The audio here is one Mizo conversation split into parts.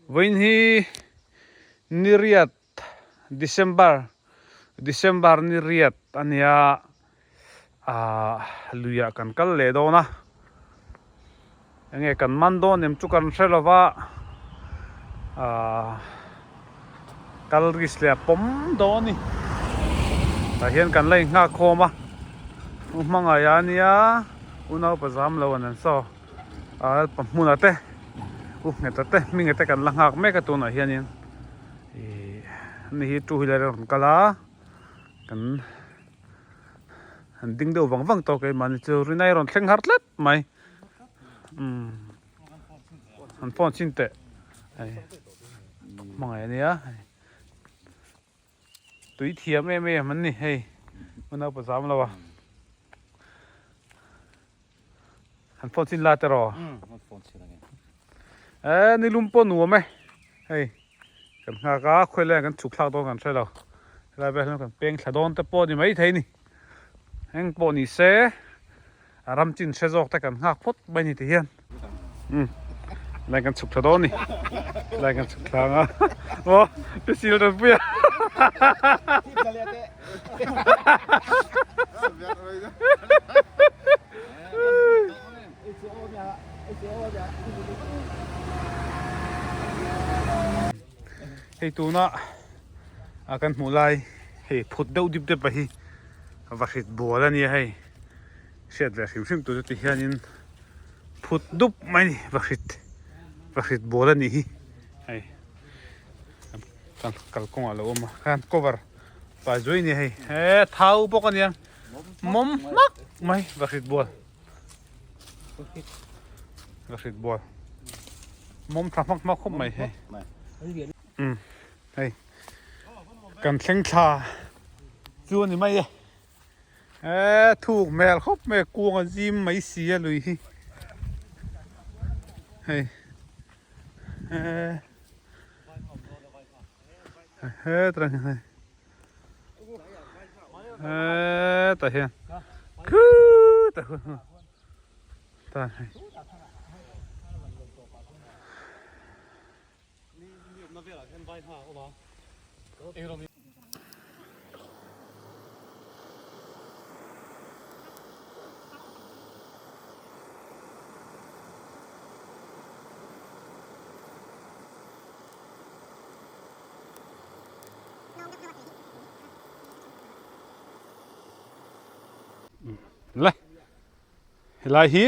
Vawiin hi Niriat December December Niriat a nia ah luiah kan kal leh dawn a enge kan man dawn em chu kan hre lova ah kal risk leh a pawm dawn a ni tah hian kan la inghak khawm a u hmangaih a nia unaupa zam lo an an saw ah hmunah te u ngheta te hminga te kan la nghak mek a tunah hianin ih ani hi two wheeler a rawn kal a kan han ding deuh vang vang tawh keimahni chu rinai a rawn thleng har tlat mai umm an phone chin teh hei hmangaih ania tui thiam em em an ni hei unau pa zam lo a han phone chin la te rawh e nilum pawh nuam e hei kan nghak a khawi lai ah kan chhuk thlak dawn kan hre lo helai velah hian kan peng thla dawn te pawh a ni maithei a ni eng pawh ni se a ram chin hre zawk te kan nghak phawt mai ni ti hian umm lai kan chhuk thla dawn a ni lai kan chhuk thla ang a aw pencil tan pui a Hei tuna a kan hmuh lai hei phut deuh dip dep a hi va hrit bual a nia hei hriat ve hrim hrim tur chu ti hianin phut dup mai a ni va hrit va hrit bual a nih hi hei kan kalkawngah a lo awm a khan cover pa zui a ni hei he thau bawk a nia mawm hmak mai va hrit bual. Ka hrit bual. Mawm tha hmak hmak khawp mai hei. Um hei kan thleng thla chu a ni mai e. E thuk hmel khawp mai kuang a zim mai si a lui hi. Hei e hetlai hei. Hetah hian khutah khuan tan hei Le helai hi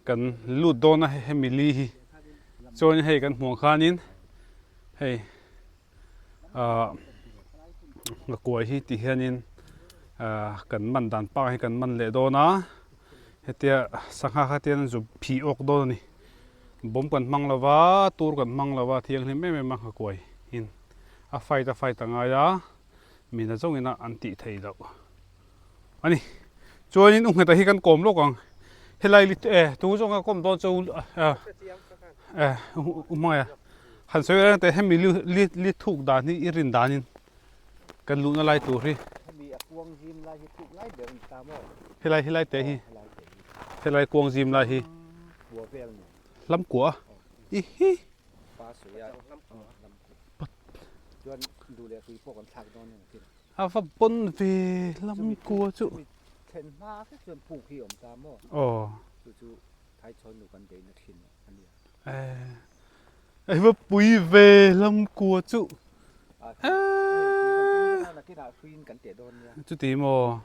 kan lut dawn a hemi li hi chuan hei kan hmuh ang khanin hei ah ngakuai hi ti hianin ah kan man dan pang hi kan man leh dawn a hetia sangha kha tian zu phih awk dawn a ni. Bawm kan hmang lo va, tur kan hmang lo va, thianghlim em em a nghakuai in a fight a fight a ngai a, mi na zawng ina an tih theih loh a ni. Chuanin u ngheta hi kan kawm lawk ang, helai lit e tu zawng a kawm dawn chu e u hmangaih a, han sawi reng teh hemi li li thuk dan hi i rin danin kan luhna lai tur hi. Hemi a kuang zim lai hi thuk lai ber a ni ta maw? Helai helai te hi helai kuang zim lai hi. Hlam kua i hi. A va pawn ve hlam kua chu. Aw. Ei va pui ve hlam kua chu. Chuti maw.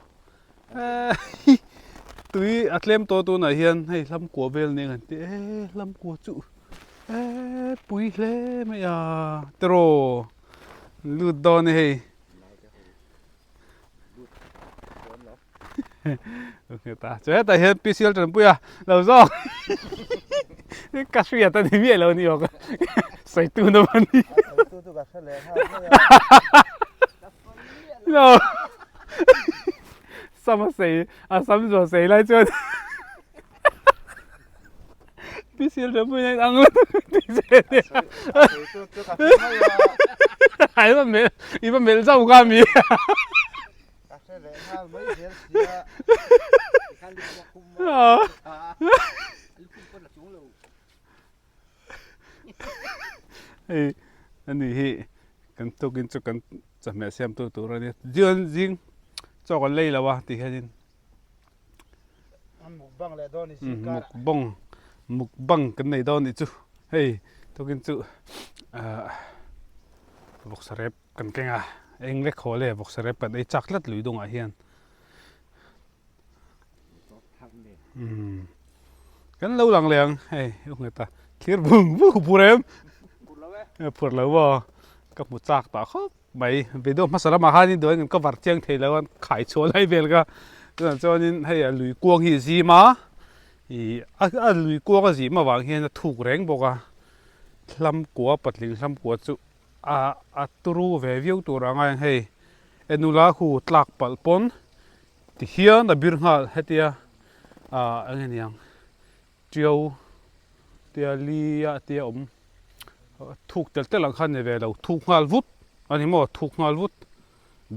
Tui a tlem tawh tunah hian hei hlam kua vel nen an ti e hlam kua chu e pui hle mai a tiraw lut dawn e hei ta chu hetah hian pcl tanpui a lo zawk ka hriat a ni miah lo ni awk sawi tu na a ni lo sam a sei a sam zuah sei lai chuan pcl tanpui na ang lo ti che a i va melh i va melh zauh kha mi Ka hre leh nghal mai zel sia. Tikhan lukhum a khum a. Lukhum pawn a chung lo. Hei ani hi kan tukin chu kan chawhmeh siamtu tur a nia. Zion zing chaw kan lei lo a ti hianin. Mukbang leh dawn ni zing kar. Mukbang mukbang kan nei dawn ni chu. Hei tukin chu ah vawksa rep kan keng a. Eng lek haw le vawksa rep kan ei chak tlat lui dungah hian. Kan lo lang leh ang hei u nghet a thlir vung vung phur em phur lo maw ka hmu chak tah khawp mai video hmasa lamah khanin duh an cover chiang thei lo a khai chhuah lai vel kha chutah chuanin hei a lui kuang hi a zim a ih a lui kuang a zim avang hian a thuk reng bawk a hlam kua patling hlam kua chu a a turu ve viau tur ang a hei enula khu tlak palh pawn. Ti hian a bir nghal hetia ah eng nge niang tiau tia li ah te a awm thuk tel tel ang khan ni ve lo thuk nghal vut a ni maw thuk nghal vut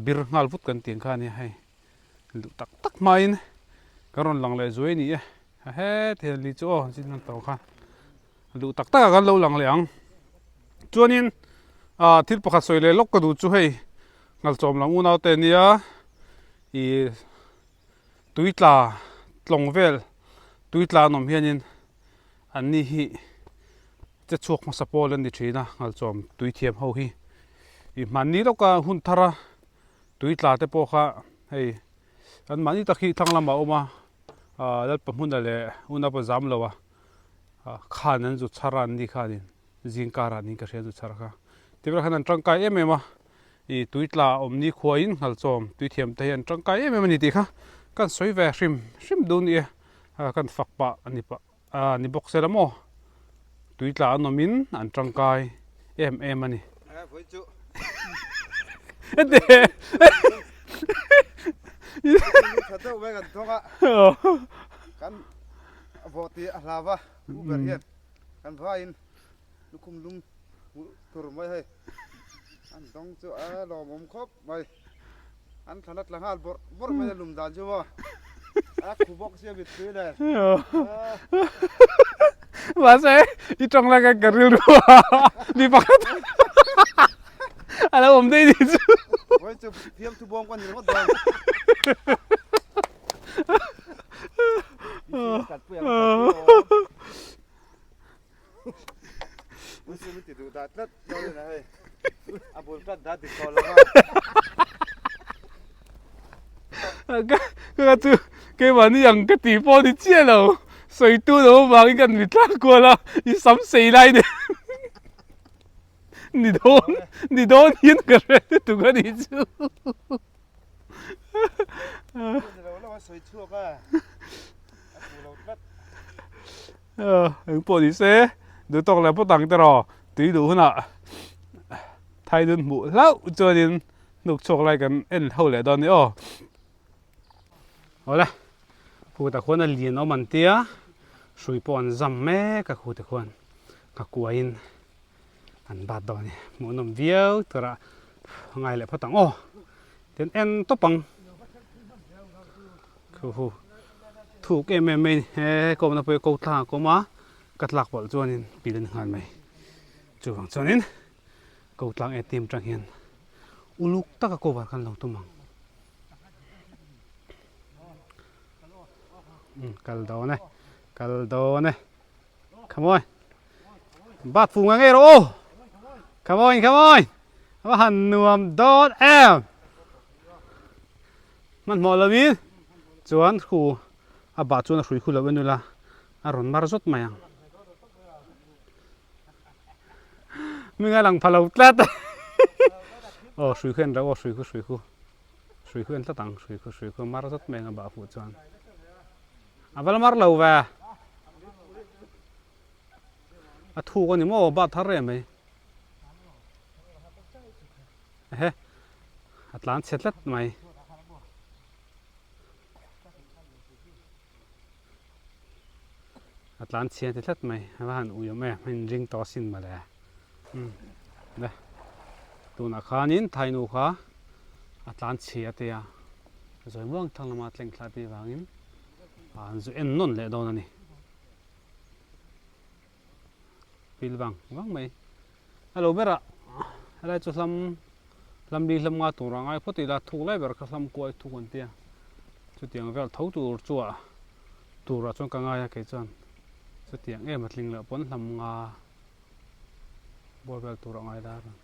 bir nghal vut kan tih ang kha a nia hei luh tak tak hmain kan rawn lang leh zuai a ni e heti hian li chu aw zin an tawh khan luh tak tak ah kan lo lang leh ang chuanin ah thil pakhat sawi leh lawk ka duh chu hei ngalchawm lam unau te nia. Ih tui tla tlawng vel tui tla an awm hianin an ni hi che chhuak hmasa pawl an ni thin a ngalchawm tui thiam ho hi ih hmanni lawka hun thar a tui tla te pawh kha hei an mahni tak hi thlang lamah a awm a ah lalpa hmuna leh unaupa zam lo a ah khan an zu chhar a an ni khanin zing karah niin ka hria an zu chhar kha tiber khan an tangkai em em a. Ih tui tla awm ni khuaiin nghalchawm tui thiam te hi an tangkai em em a ni tih kha kan sawi ve hrim hrim duh ni e kan fak pah a ni pah a ni bawk se la maw tui tla an awmin an tangkai em em a ni. Lukhum lum hmuh tur mai hei an dawng chu a lawmawm khawp mai an thlan a tla nghal bawrh bawrh mai a lum dan chu maw a khu bawk sia mittui nen mahse i tawng lai khan ka rilru a mi pakhat a lo awm daih nih chu vawi chu fiamthu bawm ka ni ringawt dawn Ka chu keimahni ang ka tih pawh ni chiah lo sawi tu lo avangin kan mit tlak kual a i sam sei lai nen ni dawn ni dawn hian ka hre lutuk a nih chu. Eng pawh ni se duh tawk leh phawt ang te rawh tui duh hunah thai dun hmuh hlauh chuanin hnuk chhuak lai kan en ho leh dawn a ni aw. Awle khutah khuan a lian awm an tia hrui pawh an zam mek a khutah khuan ka kuaiin an bat dawn a ni hmuhnawm viau turah ngai leh phawt ang aw tin en tawp ang. Khu hu thuk em em mai a ni he kawmna pawh hi ko tlang a kawm a ka tlak palh chuanin pil a ni nghal mai chuvang chuanin ko tlang atm tang hian uluk taka cover khan lo tum ang kal dawn e kal dawn e come on bat fu nge nge rawh u come on come on a va han nuam dawn em. Hmanhmawh lovin chuan khu a bah chuan a hrui khu lo en ula a rawn mar zawt mai ang. Hming a lang pha lo tlat aw hrui khu en reuh aw hrui khu hrui khu hrui khu en tlat ang hrui khu hrui khu mar zawt mai ang a bah fuh chuan a va la mar lo ve a thuk a ni maw bah thar reh mai. Ehe a tlan chhe tlat mai. A tlan chhe ti tlat mai a va han ui awm em a inring tawh asin mawle umm le tunah khanin thainu kha a tlan chhe a tia zawi muang thang lama tleng thla tih vangin an zu en nawn leh dawn a ni. pil vang vang mai. A lo berah helai chu hlam hlam li hlam nga tur a ngai phawt ila thuk lai ber kha hlam kuai thuk an tia chutiang vel tho tur chuah turah chuan ka ngai a kei chuan chutiang em a tling loh pawn hlam nga bawr vel tur a ngai la a rawn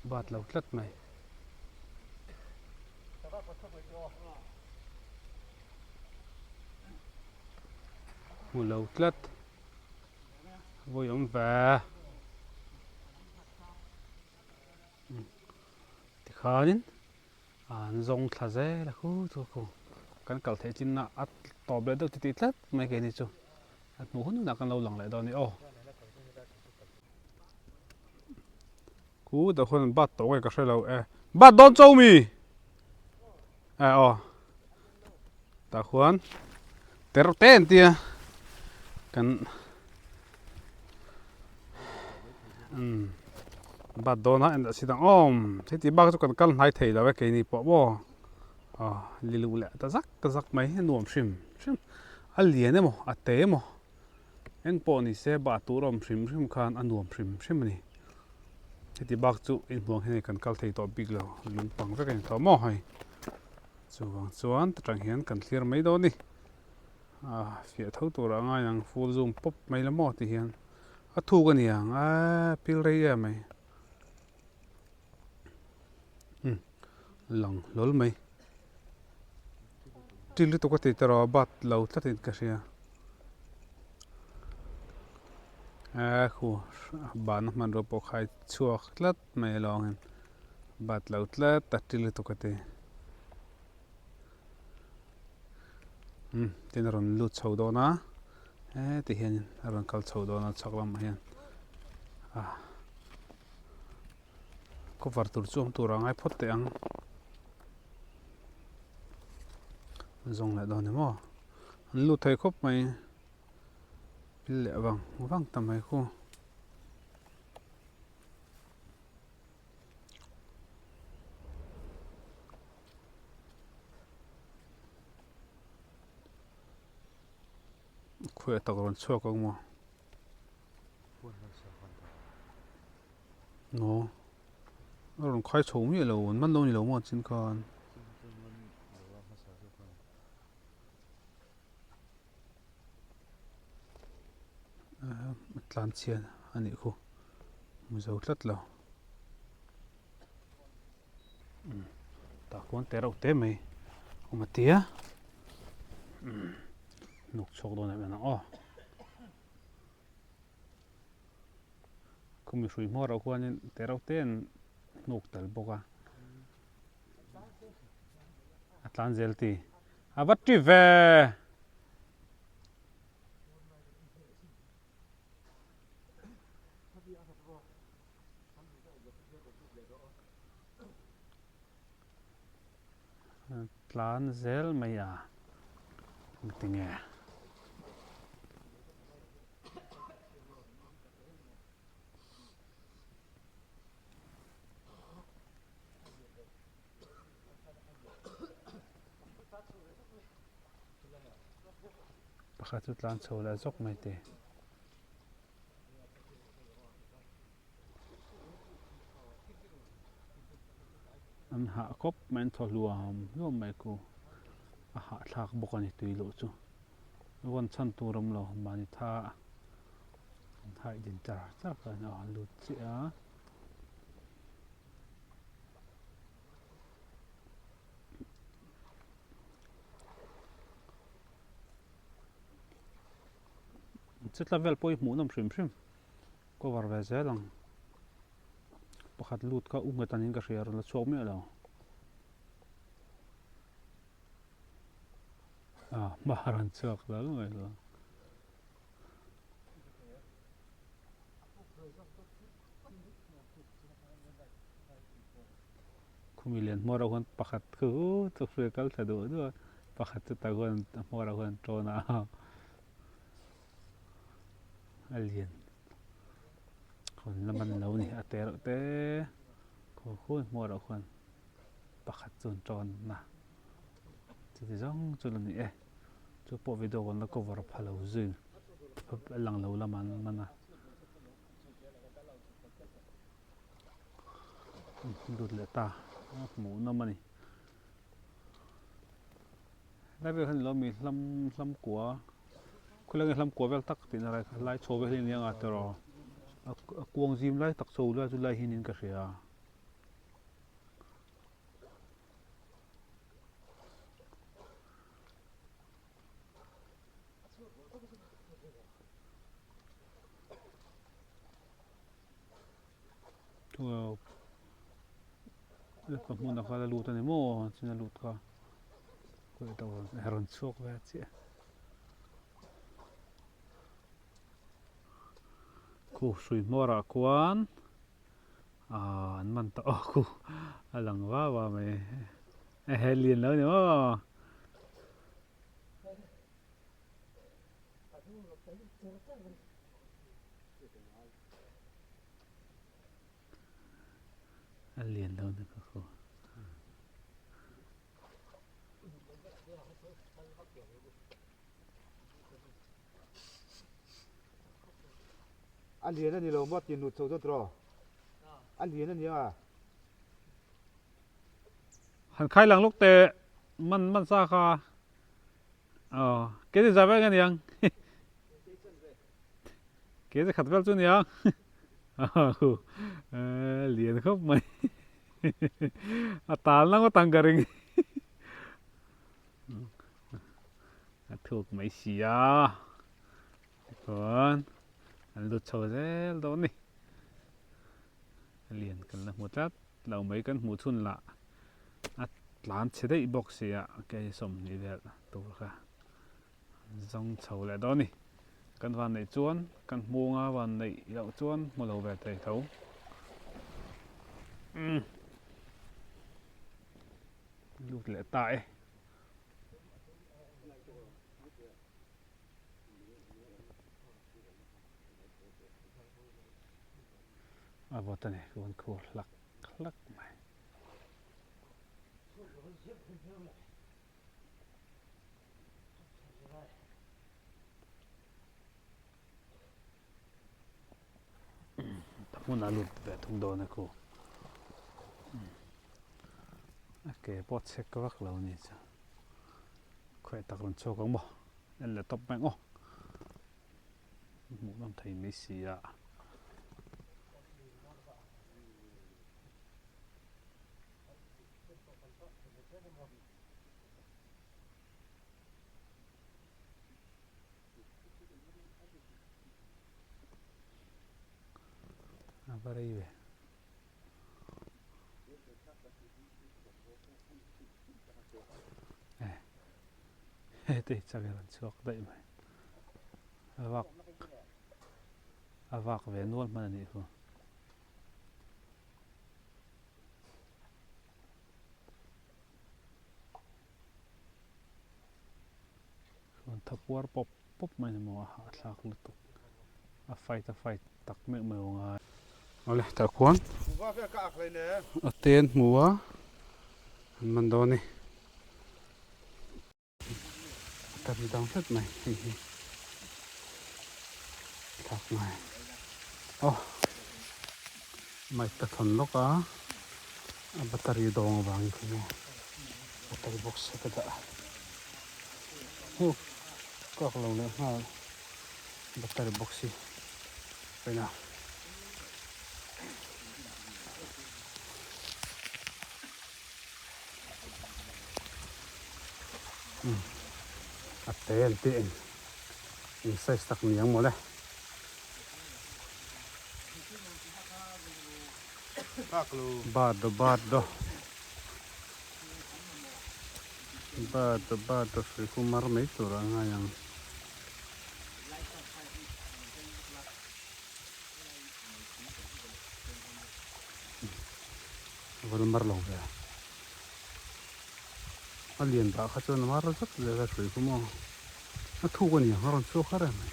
bat lo tlat mai. Hmu lo tlat. Vawi awm ve. Tikhanin an zawng thla zel a khu chu khu kan kal theih chin a a tawp leh deuh titih tlat mai keini chu a hmuh hun hunah kan lo lang leh dawn a ni aw. Khu tah khuan bat tawh nge ka hre lo e bat dawn cho mi e aw tah khuan ter te an tia kan umm bat dawn a endah si dang awm heti bak chu kan kal hnai thei lo e keini pawh maw aw liluh leh ta zak zak mai hi a nuam hrim hrim a lian emaw a te emaw. Eng pawh ni se bah tur a awm hrim hrim khan a nuam hrim hrim a ni. Heti bak chu inhmuang hian kan kal thei tawh bik lo, lung pang vek a ni tawh maw hei. Chuvang chuan ta tang hian kan thlir mai dawn a ni. Ah fiah tho turah a ngai ang full zoom pawp mai la maw ti hian a thuk a ni ang a pil rei em mai. Umm lang hlawl mai. Ṭil lutuk a ti ta rawh bat lo tlatin ka hria eh khu bahna hmanrua pawh khai chhuak tlat mai alawngin bat lo tlat a ṭil lutuk a ti umm tin a rawn lut chho dawn a heti hianin a rawn kal chho dawn a chhak lamah hian ah. Cover tur chu awm tur a ngai phawt teh ang. Zawng leh dawn ni maw? An lut thei khawp mai. Pil leh vang vang ta mai khu. Khuai tak rawn chhuak ang maw? Aw a rawn khai chho miah lo an man lo ni lo maw chin khan a tlan chhian a nih khu hmu zo tlat lo tah khuan te reuh te mai awm a tia hnuk chhuak dawn em en ang aw. Khumi hrui hmawr ah khuanin te reuh te an hnuk tel bawk a a tlan zel ti a va ti ve. Tlan zel mai a engtinge. Pakhat chu tlan chho leh zawk mai te. An hah khawp mai an thaw hluam hluam mai ku a hahthlak bawk a ni tui loh chu vawn chhan tur awm lo mahni tha an haih din char char kha a lut chiah a. Chutla vel pawh hi hmuh nawm hrim hrim cover ve zel ang pakhat lut kha u nghet anin ka hria rawn la chhuak miah lo ah hma rawn chhuak hlauh mai lo. Khumi lian hmawr ah khuan pakhat khu chu hruai kal thla duah duah a pakhat chu tah khuan a hmawr ah khuan an tawn a a lian hawn la man lo a ni a te reuh te khaw khuan hmawr ah khuan pakhat chu an tawn a chuti zawng chu la ni e chu pawh video kan la cover pha lo zui. a lang lo lamah an man a. Lut leh ta a hmuh nawm a ni. Helai vel hian lawmi hlam hlam kua khawilai nge hlam kua vel tak tihna lai kha lai chho vel hi a ni ang a tiraw a kuang zim lai tak chho lai chu lai hi niin ka hria. Ka hmun a kal a lut a ni maw chin a lut kha rawn chhuak ve chiah khu hrui hmawr ah khuan ah an man tawh a khu a lang va va mai ehe lian lo a ni maw. A lian lo na ka khaw. A lian a ni lo maw tin lut chho dawt rawh. A lian a nia. Han khai lang lawk teh man man sa kha. Aw ke ti za vel nge niang. Ke chi khat vel chu nia lian khawp mai a tal na ngawt ang ka ring a thuk mai si a tichuan an lut chho zel dawn a ni lian kan la hmu tlat lo mai kan hmuh chhun lah a tlan chhe daih bawk si a kei 20 vel tur kha. Zawng chho leh dawn a ni. Kan van neih chuan kan hmung a van neih loh chuan hmu lo ve thei tho. Umm. Lut leh ta e. A vawt a ni, ka van khur hlak hlak mai. Hmun a lut ve thung dawn a khu. A ke pawh chhek vak lo a ni chu. Khawi tak rawn chhuak ang maw? En leh tawp mai ang aw. Hmuh nawm thei mai si a. A va rei ve. Eh, hei chak in rawn chhuak daih mai. A vak a vak ve nual hman a nih chu. Chuan tha puar pawp pawp mai ni maw a hahthlak lutuk a fight a fight tak meuh meuh a ngai. Awle tah khuan a te an hmu a an man dawn a ni. A ri dang hret mai hei hi thlak ngai aw mic ka thawn lawk a a battery dawng avangin kha maw battery box a ka dah hu kak lo leh nghal battery box hi paina. A te an tih eng eng size tak ni ang mawle. Ba do ba do ba do ba do hrui khu mar mai tur a ngai ang. Val mar lo ve. A lian dah kha chuan a mar zet zel a hrui khu maw. A thuk a ni ang a rawn chhuak har em mai.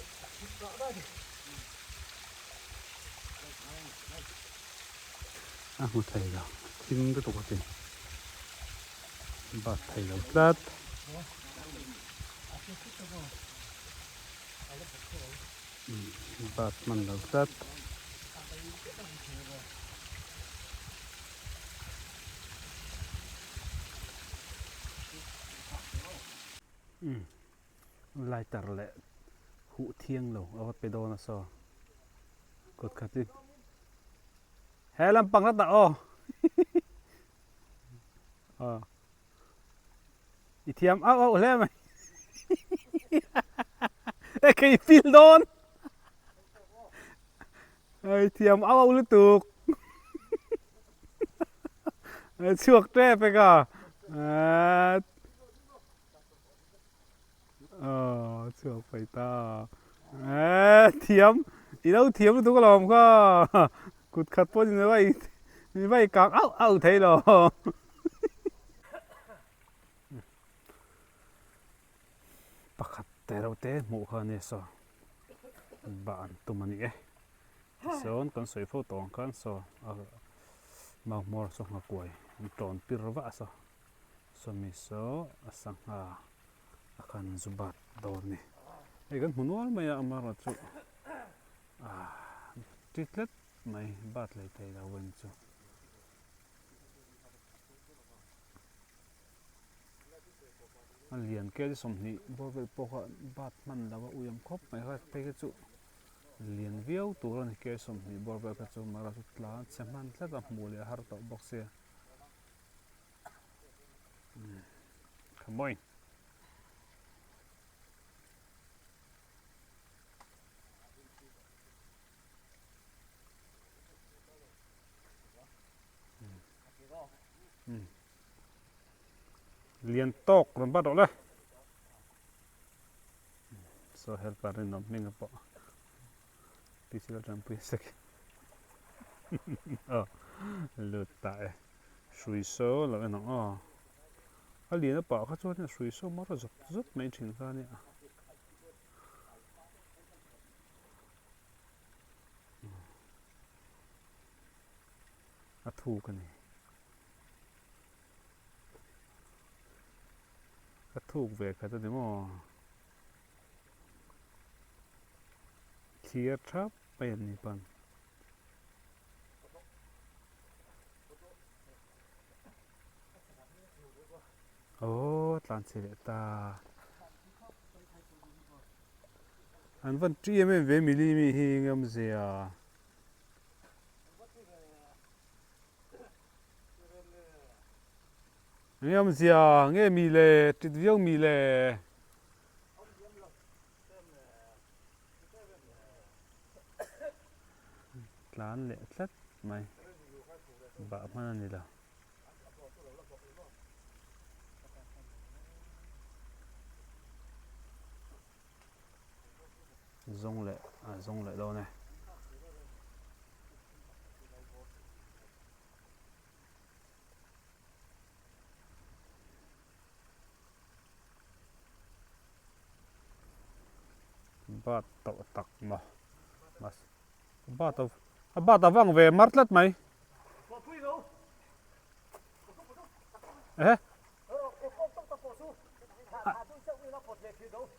A hmu thei lo thim lutuk a ti. Bat thei lo tlat. Bat hman lo tlat. Lighter leh huh thiang lo a va pe dawn a saw kut khatin he lampang hlat ah aw aw i thiam auh auh hle mai e kei feel dawn i thiam auh auh lutuk chhuak tep e ka Aw chhuak phei ta eh thiam i lo thiam lutuk alawm kha kut khat pawh ni vai ni vai kang auh auh thei lo pakhat te reuh te hmuh kha ania saw bah an tum a ni e tichuan kan sawi fo tawh ang khan saw mau hmawr saw nghakuai an tawn pir vah a saw. Sawmi saw a sangha a khan zu bat dawn ni. Hei kan hmu nual mai a amaherawh chu ah ti tlat mai bat lei thei lo en chu. A lian kel 20 bawr vel pawh kha bat hman lo a ui ang khawp mai kha phei kha chu lian viau tur a ni kel 20 bawr vel kha chu amaherawh chu tlan chhe hman tlat a hmuh leh a har tawh bawk sia. Come on. Lian tawk rawn bat rawh le. So helper rinawm hming a pawh. Pisila tanpui sek. Aw lut ta e. Hrui saw lo en ang aw. A lian a pah kha chuan a hrui saw mar zawt zawt mai thin kha ania. A thuk a ni. A thuk ve khat a ni maw. Thlir thap mai an ni pan. Aw tlan chhe leh ta. An van ṭi em em ve mili mi hi ngam zia. Ngam zia nge mi le ṭit viau mi le. Tlan leh tlat mai bah hman a ni lo. Zawng leh a zawng leh dawn e. Bat tawh tak maw mas bat a a bat a vang ve mar tlat mai eh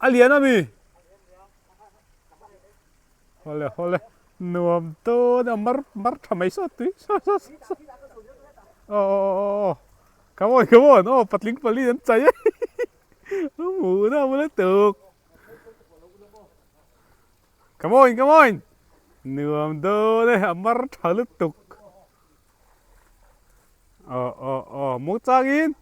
a lian a mi hawle hawle nuam dawn a mar mar tha mai sawt tui saw saw saw aw aw aw aw Come on, come on. Oh, patling pali an chai e. Mu na mu na tuk. Come on, come on. Nuam dawn e, a mar tha lutuk. Oh, oh, oh, mu changin.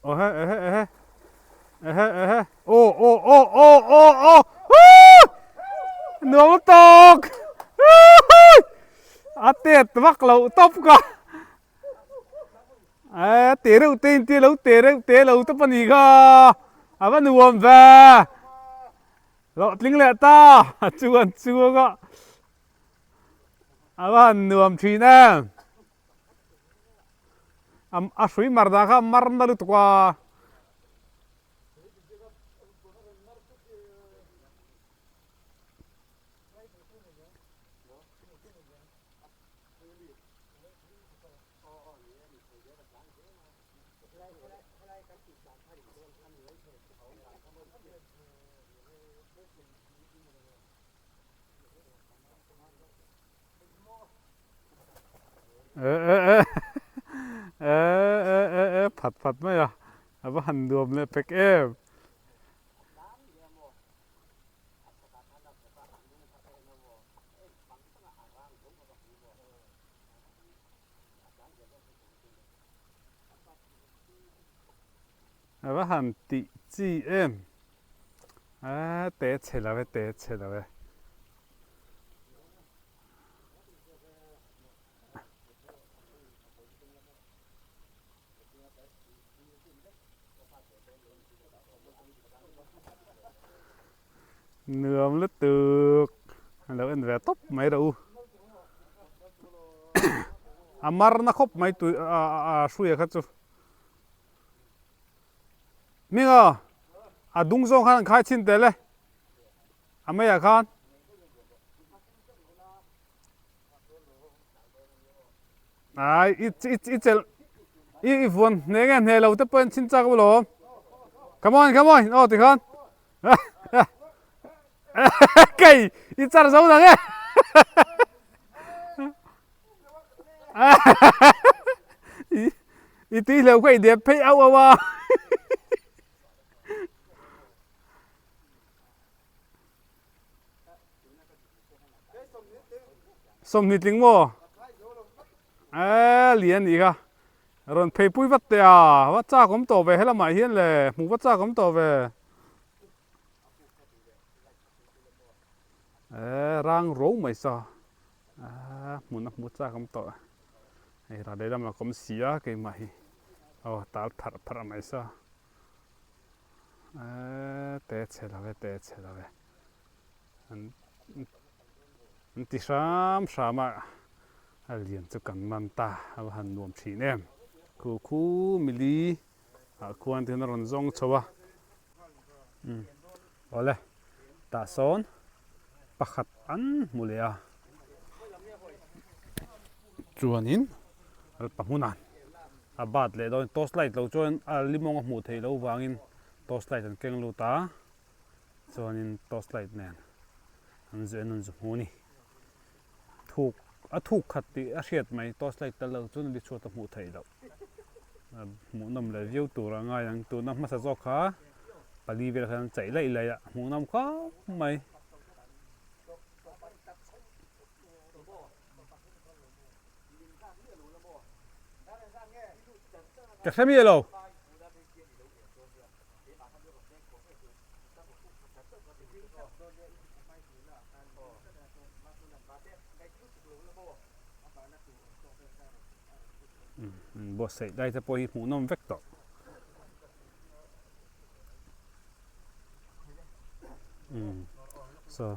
Ehe ehe ehe ehe ehe aw aw aw aw aw aw nuam lutuk a tet vak loh tawp ka e te reuh te in tia lo te reuh te lo tawp a ni kha a va nuam ve hlawhtling leh ta chuan chuang a. A va han nuam thin em. A hrui mar dan kha mar na lutuk a. E phat phat mai a, a va han nuam leh pek em. A va han tih chi em. A te chhe lo e, te chhe lo e. Nuam lutuk a lo en ve tawp mai rawh u a mar na khawp mai tui a hruia kha chu hminga a dung zawng khan an khai chhin tel e a meiah khan. Ai i i i chelh i i vuan hne nge hne lo te pawh in chhin chak alawm come on come on aw tikhan kei i char zo nang e i i tui hleuh kha i dep phei auh auh a. 20 tling maw? Eee lian nih kha. Rawn phei pui vat teh a, va chak awm tawh ve helamah hian le, hmuh va chak awm tawh ve. Eee rang ro mai sa, eee hmun a hmuh chak awm tawh. Hei ral lehlamah ka awm si a keimah hi, aw tal pharh pharh mai sa. Eee te chhe lo e, te chhe lo e. An an ti hram hram a, a lian chu kan man ta, a va han nuam thin em. Khu khu mili ah khuan te hian a rawn zawng chho a, umm awle tah sawn pakhat an hmu leh a, chuanin pahmuna'n a bat leh dawn torch light lo chuan a limawng a hmuh theih loh vangin torch light an keng lut a. Chuanin torch light nen an zu en an zu hmu a ni. Thuk a thuk khat tih a hriat mai torch light tel lo chuan a li chhuat a hmuh theih loh. Hmuhnawm leh viau tur a ngai ang tuna hmasa zawk kha pali vel khan an chaih laih laih a hmuhnawm khawp mai. Ka hre miah lo. Buatsaih lai te pawh hi hmuhnawm vek tawh. Saw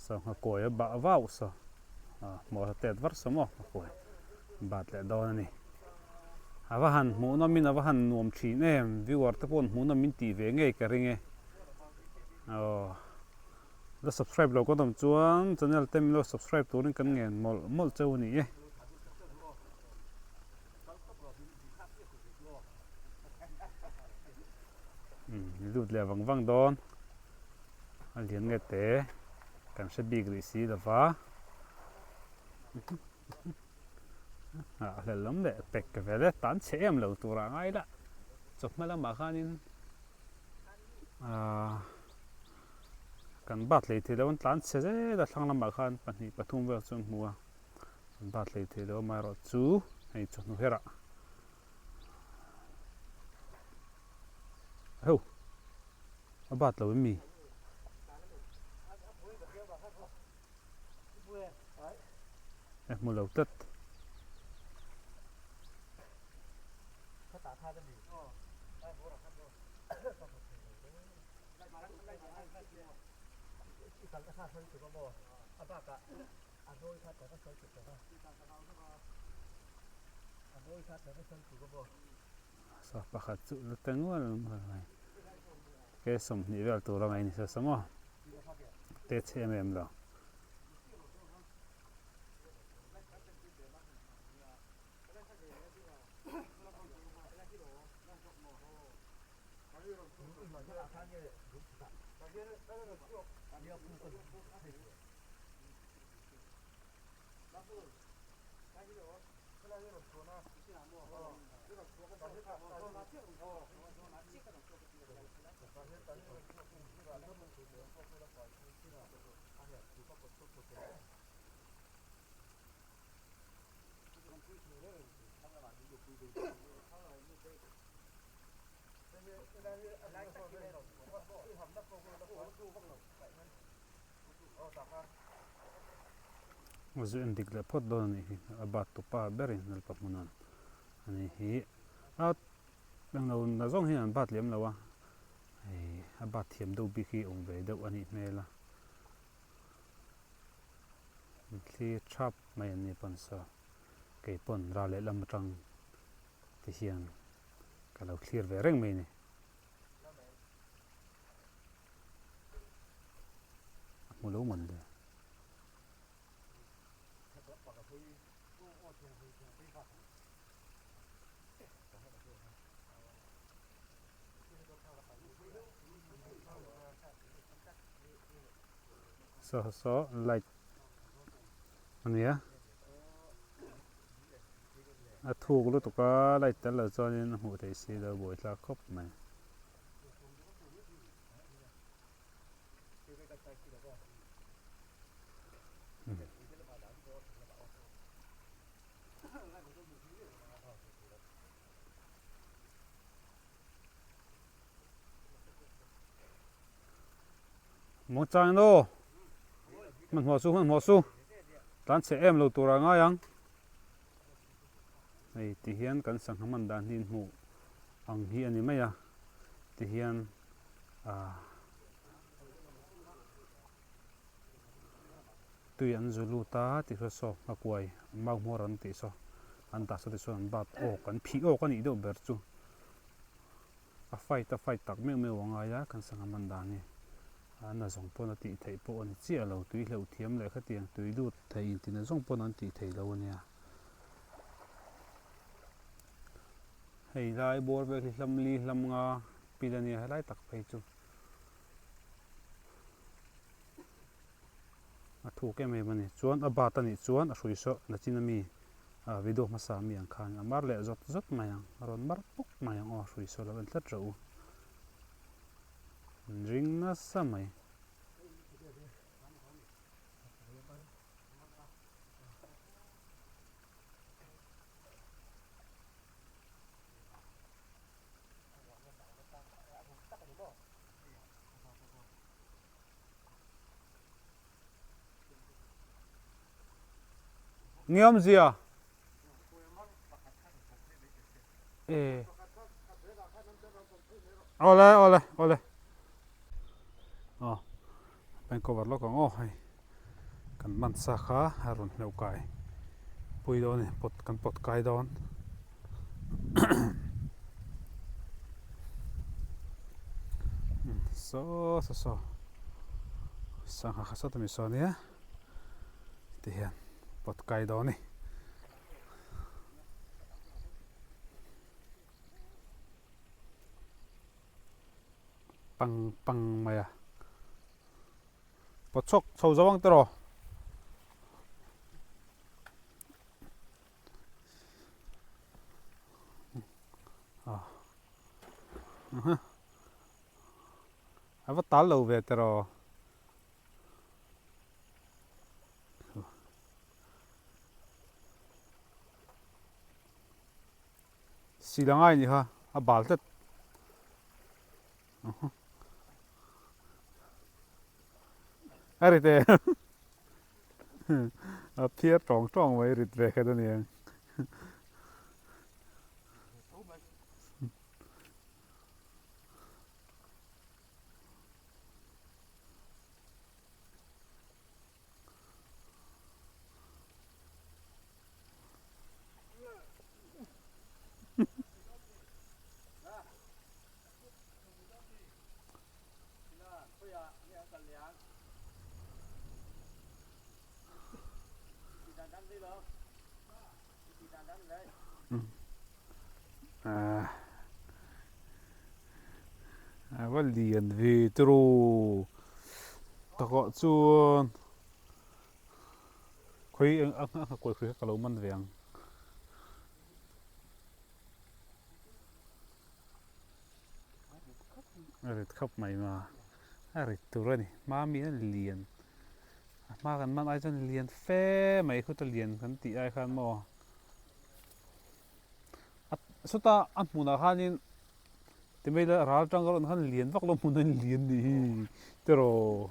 sangha kawi a bah vau saw hmuh a tet var saw maw a kawi bat leh dawn a ni. A va han hmuhnawm in a va han nuam thin em viewer te pawh hmuhnawm min tih ve ngei ka ring e aw la subscribe lo kan awm chuan channel te min lo subscribe turin kan ngen mawlh mawlh cheu a ni e. Lut leh vang vang dawn a lian nge te kan hre bik rih si lova. Ah hlel lam leh pek ka vel e tan chhe em lo turah ngai la chawhma lamah khanin ah kan bat hlei thei lo an tlan chhe zel a thlang lamah khan pahnih pathum vel chu an hmu a an bat hlei thei lo amaherawh chu hei chawhnu herah heu a bat lo em mi. E hmu lo tlat. Saw pakhat chu la ta nual nual mai. Ke 20 vel tur a ngaih ni sa sa maw. Te chhe em em lo. Zu en dik leh phawt dawn a nih hi a bat tupa berin lalpa hmunan a ni hi a englo na zawng hian an bat lem lo a hei a bat thiam deuh bik hi awm ve deuh a nih hmel a thli thap mai an ni pawn saw kei pawn ral lehlam atang ti hian ka lo thlir ve reng mai a ni. A hmu lo man le. Saw saw light a nia a thuk lutuk a light tel lo chuanin a hmuh theih si lo buaithlak khawp mai. Maw chang lo hmanhmawh su hmanhmawh su tlan chhe em lo tur a ngai ang hei ti hian kan sangha hman dan hi hmuh ang hi a ni mai a ti hian ah tui an zu lut a ti kha saw a kuai mau hmawr an tih saw an dah saw ti chuan an bat awk an phih awk a nih deuh ber chu. A fight a fight tak meuh meuh a ngai a, kan sangha man dan hi a na zawng pawn a tih theih pawh a ni chiah lo, tui hleuh thiam leh khatiang tui lut thei in tina zawng pawn an tih theih lo a nia. Hei lai bawr vel hi hlam li hlam nga pil a nia helai tak phei chu a thuk em em a ni, chuan a bat a nih chuan a hrui saw nachin a mi. Video hmasa mi ang khan a mar leh zawt zawt mai ang, a rawn mar pawk mai ang aw, hrui saw lo en tlat rawh u. An ring nasa mai. Ngiamzia e awle awle awle aw bank cover lawk ang aw hei kan man sa kha a rawn hleuh kai pui dawn a ni pawt kan pawt kai dawn saw saw saw sangha kha sawta mi saw ania ti hian pawt kai dawn a ni. Pang pang mai a pawt chhawk chho zo ang tiraw. A va tal lo ve tiraw. Sil a ngai a nih kha a bal tlat. A rit e a phiar tawng tawng mai rit ve khat a ni ang. A va lian ve tiraw takah chuan khawi a nghakuai khawi kha ka lo man ve ang. A rit khawp mai ma a rit tur a ni hma mi a lian a hma kan man ai chuan lian fe mai khuta lian kan tih ai khan maw a sawta a hmunah khanin ti mai ila ral tang erawh khan lian vak lo hmun a lian nih hi tiraw.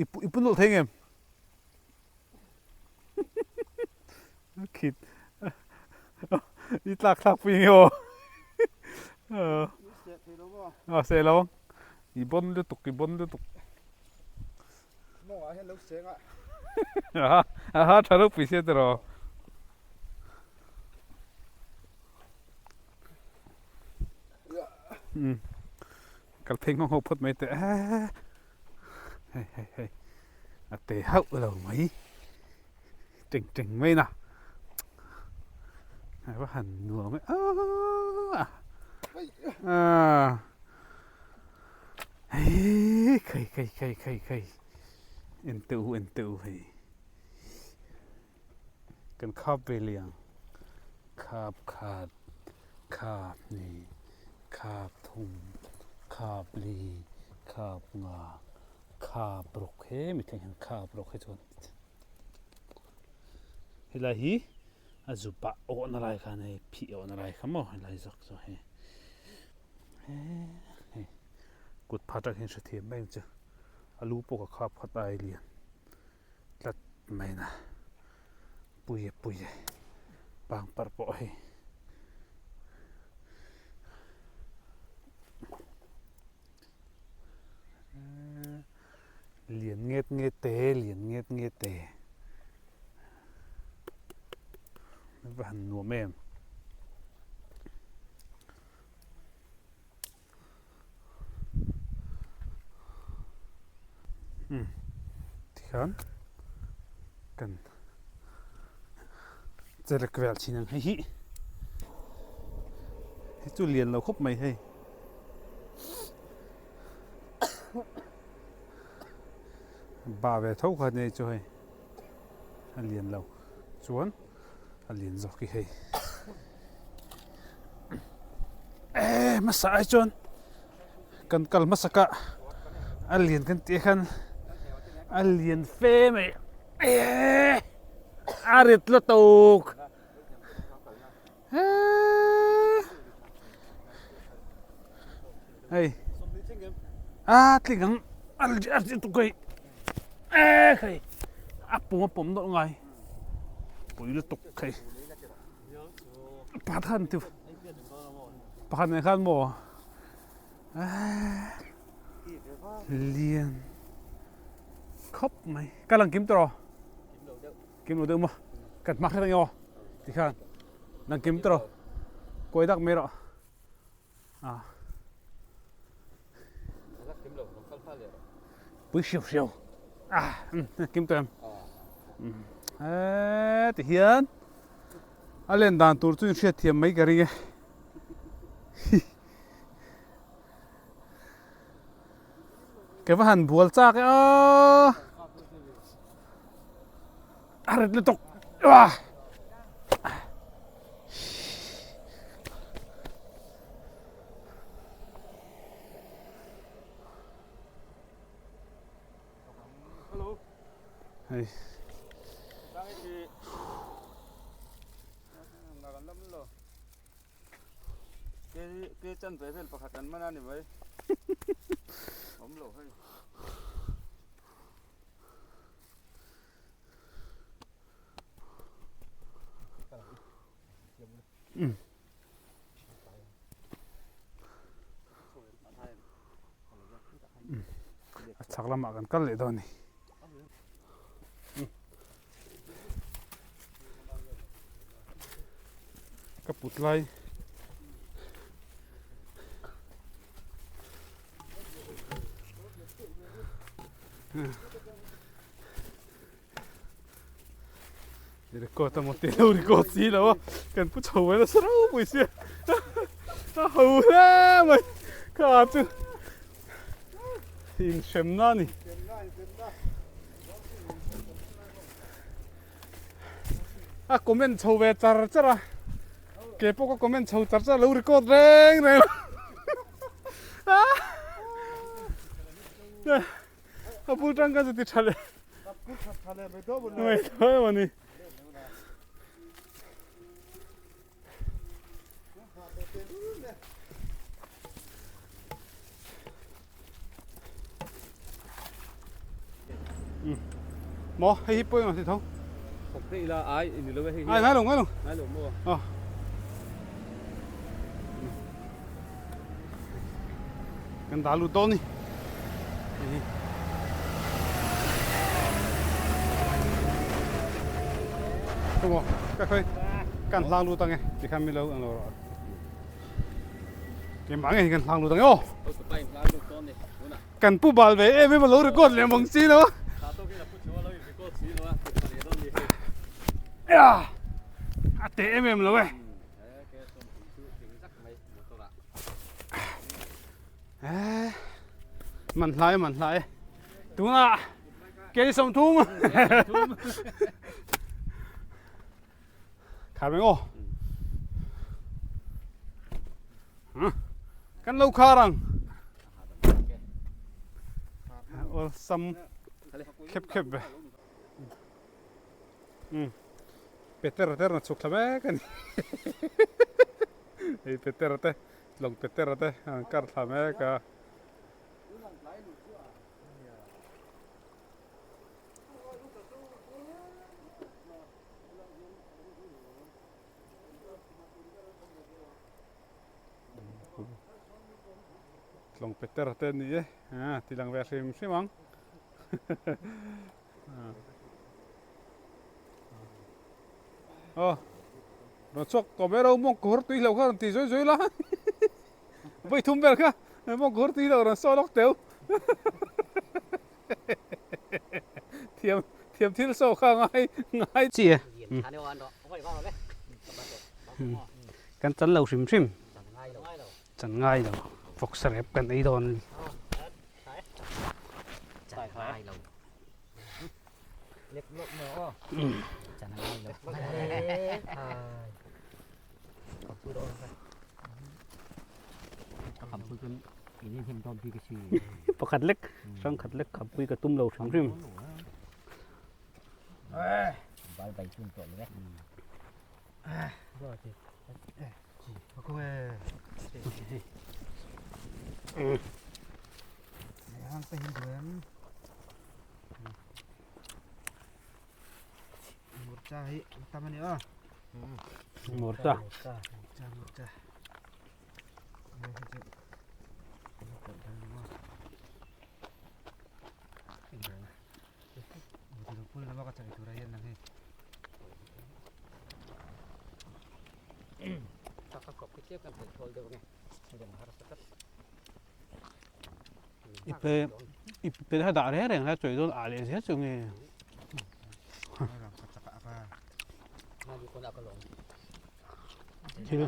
I i pu nawlh thei ngem? Khit i tlak thlak pui nge aw. A seh lo. I bon lutuk i bon lutuk. Mawngah hian lo seng a. Aha aha tha ropui sia tiraw. Kal phei nghawng ho phawt mai teh hei hei hei a te hauh lo mai teng teng mai na a va han nuam e aaa hei khai khai khai khai khai en teh u en teh u hei kan khap ve liang khap khat Khap hnih, khap thum, khap li, khap nga, khap ruk he mi thleng hian khap ruk hi chuan helai hi a zu pah awhna lai khan hei phih awhna lai kha maw helai zawk chu hei hei kut phat atang hian hrethiam mai ang chu a lu pawh ka khap khat ai lian tlat mai na pui e pui e pangpar pawh hei lian nget nget te lian nget nget te va han nuam em. Tikhian kan chelek vel thin ang hei hi hei chu lian lo khawp mai hei ba ve tho kha nei chu hei a lian lo chuan a lian zawk hi hei eh hmasa ai chuan kan kal hmasa ka a lian kan tih khan a lian fe mai eh a rit lutuk eh hei a tling ang a rit lutuk hei eh hei a pum a pawm nawlh ngai pui lutuk hei. Pakhat khan tu pakhat nen khan maw lian khawp mai ka lang kim tawh kim lo deuh maw kan hma kher ang aw tikhan lang kim tawh kawi dak mai rawh a pui hriau hriau a kim tawh em e ti hian a len dan tur chu in hriat thiam mai ka ring e ke va han bual chak e a a rit lutuk Hei. Ke chan ve vel pakhat an man a ni mai. Awm lo hei. A chhak lamah kan kal leh dawn a ni. Ka put lai Record a maw tih lo record si lo a kan pu chho mai nasa ropui sia a ho hle mai kha chu inhremna a ni. A comment chho ve char char a ke pawh ka comment chho char char lo record reng reng a bul tang ka chu ti tha leh mai tho em ani. Maw hei hi pawimawh ti tho. Thawk daih ila ai ni lo e hei hi. Ai ngai lo ngai lo. Ngai lo maw. Aw. Kan dah lut dawn ni. Hei hi. Maw ka khawi kan hlang lut ange tikhan mi lo ang lo rawh. Keimah ngei hi kan hlang lut ange aw. Kan pu bal ve em em a lo record leh mang si lo a. A teh em em lo e. Man hlai man hlai. Tunah kei 30. Khar mai aw. Kan lo khar ang. Awl sam khep khep ve. Peter te rawn chhuk thla mek a ni. Hei Peter te lawng Peter te an kar thla mek a. Tlawng Peter te ni e a ti lang ve hrim hrim ang aw rawn chhuak tawh mai ro mawng kawr tui lo kha rawn ti zui zui la vawi thum vel kha mawng kawr tui lo rawn saw lawk teu. Thiam thiam thil saw kha ngai ngai chi e. Kan chan lo hrim hrim. Chan ngai lo. Vawksa rep kan ei dawn. Chan ngai lo. Chan ngai lo. Pakhat lek hrang khat lek khappui ka tum lo hrim hrim. Murcha. Ipe ipe kha dah reng reng la chawi dawn ah leh zel chu nge. Thil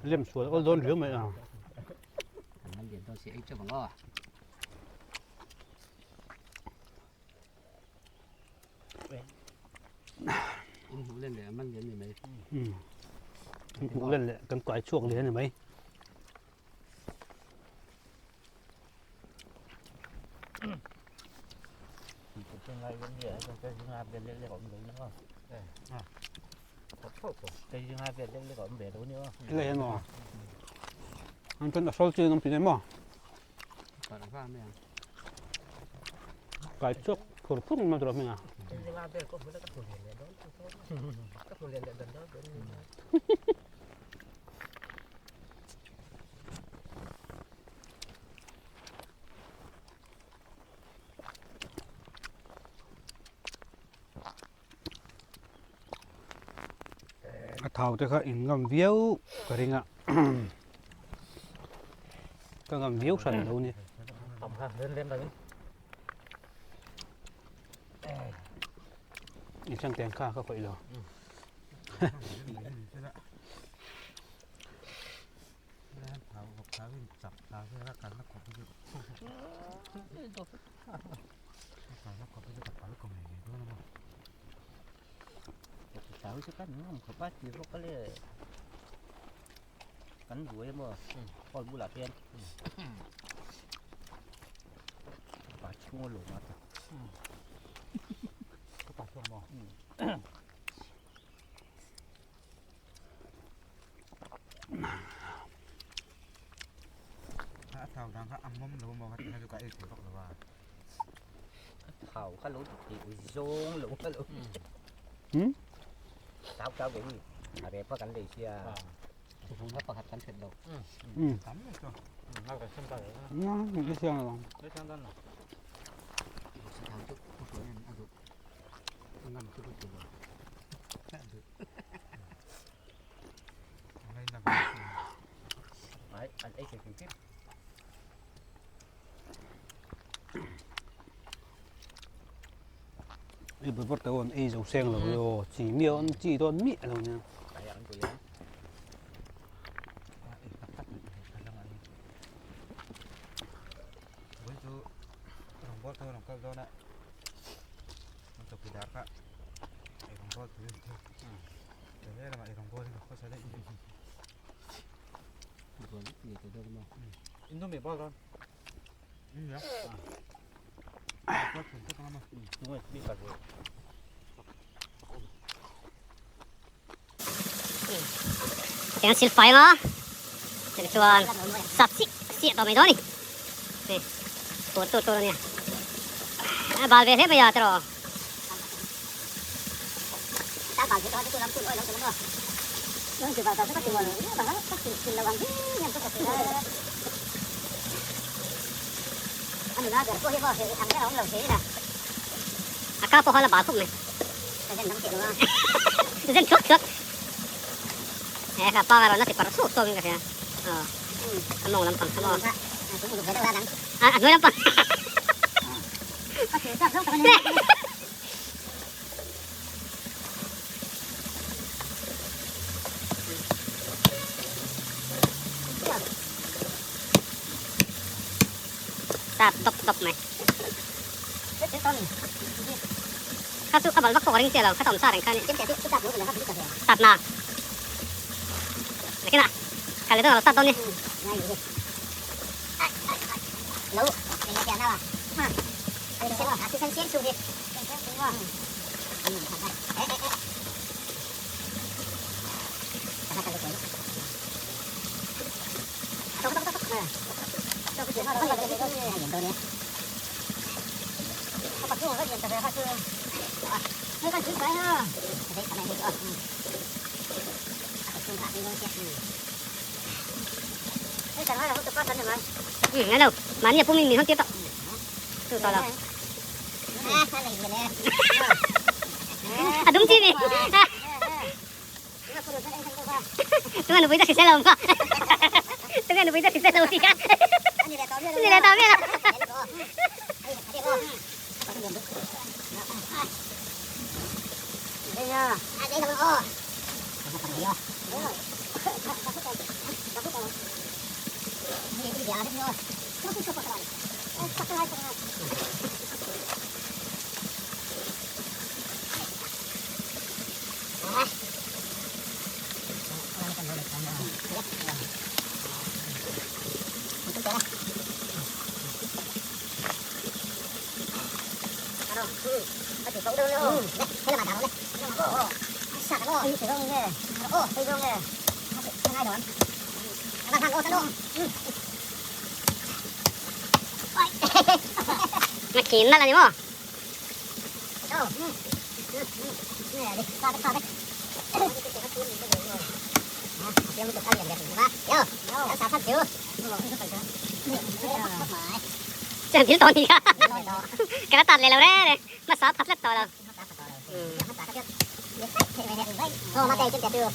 Lem sual awl dawn riau mai a. Hmuh len leh kan kai chhuak leh a ni mai. Lei an maw? An chuan a hrawl chin an ti nei maw? Kai chhuak phur phur mai tur a hming a. A thau te kha in ngam viau ka ring a ka ngam viau hran lo ni. In chang teng kha ka khawih lo. I bul te awn ei zo seng lo yo chi mi awn chi dawn miah lo nia. Tiang sil fai anga chumi chuan sap chiah chiah tawh mai dawn a ni hei tur tur tur a nia a bal ve hle mai a tiraw. A ka pawh kha la bal khawp mai zen thuak thuak he kha pa rawn la ti parh suak suak in ka hria aw a mawng lampang kha maw a hnuai lampang Tap tawp tawp mai. Kha chu a bal vak pawh ka ring chiah lo, kha tawm sa reng kha a ni. Tap na. Nakinah kal leh dawn a lo start dawn ni. Ngai lo, mahni a pum in min hawn tir tawh. Chu tawh lo. A dum chi mi. Tunga nupui ta hrisel lo kha. Tunga nupui ta hrisel lo tia. Ni le tawh miah lo. Nga khin nalh a ni maw? Chuan thil tawh ni kha ka la tat leh lo reng reng hmasa phat tlat tawh lo.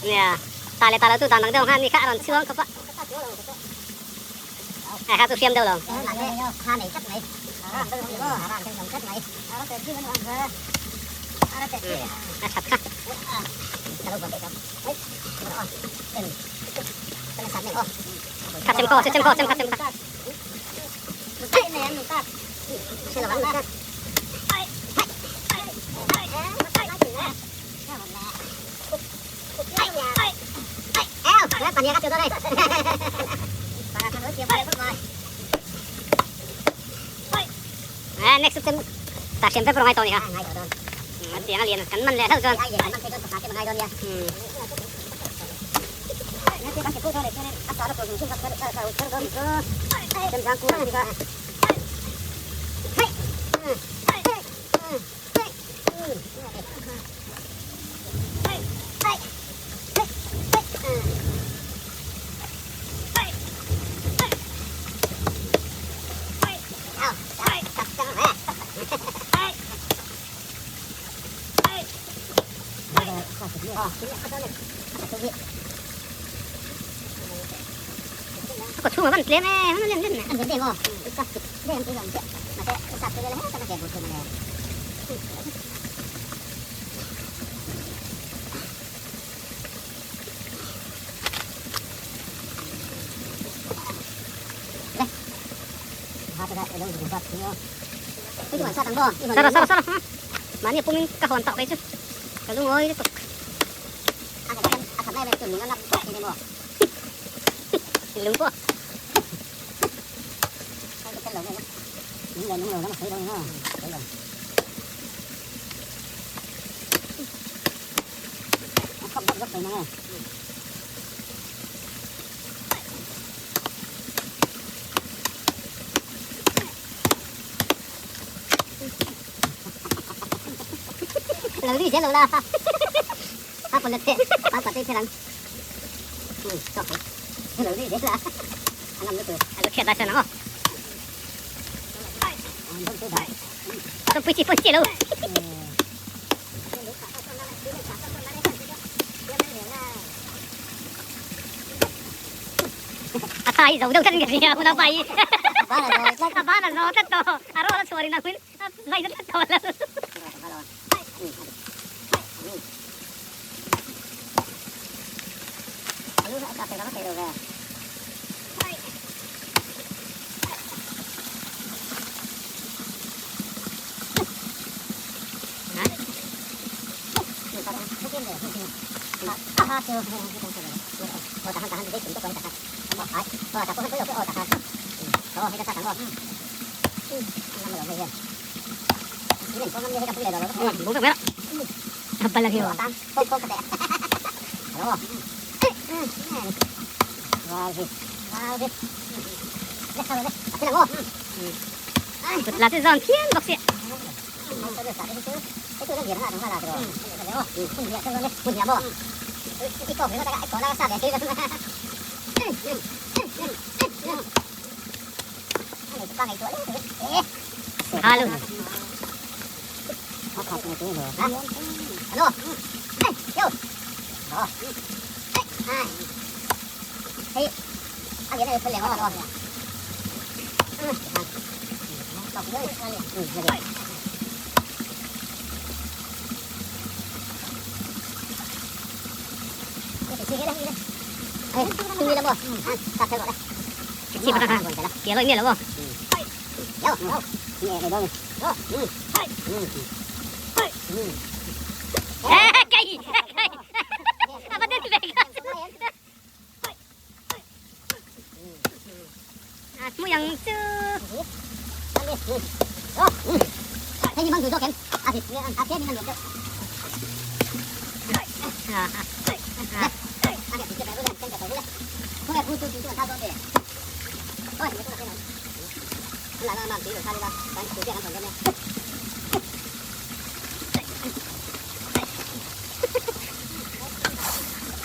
Nia ta leh ta lo chu dan dang deuh ang khan ni kha a rawn chhuang khawp a. Ai kha chu hriam deuh lo. A that kha. Kha chem khaw chem khaw chem kha chem kha. Next chu ta hriam vek rawh ngai tawh ni kha. Tiang a lian kan man leh hlauh chuan. A kawt chhungah van tlem em em lem lem Sara sara sara mahni a pawmin ka hawn tawh kei chu ka lungawi lutuk. Lung pawh. Lo ri zel lo la. A pawn la che a pa te ang. Lo ri zel la. A ngam lutuk. A lo chhiat lai chuan ang aw. Pui chi pui chi lo. A tha hi zo deuh tlat in ka hria unau pa hi. A ban a zo tlat tawh a rawh la chhuah rin ang in a vai tlat tawh lo. Kut la chu zawn phian bawk sia. Halu.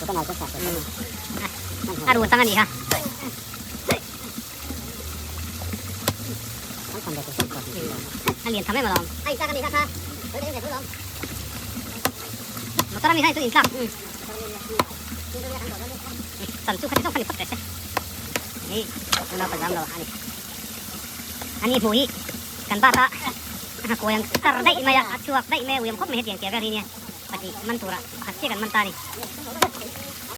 A ru tang a nih kha. A lian tham em alawm. Motor a mi kha chu intlak. Chan chu khati zawk kha ni phawt teh se. Hei unau ka zam lo a ni. Ani hmuh hi kan bat a a kawi ang tar daih mai a, a chhuak daih mai a, uiam khawp mai hetiang tia vel hi nia. Pahnih man turah pakhat chiah kan man ta a ni.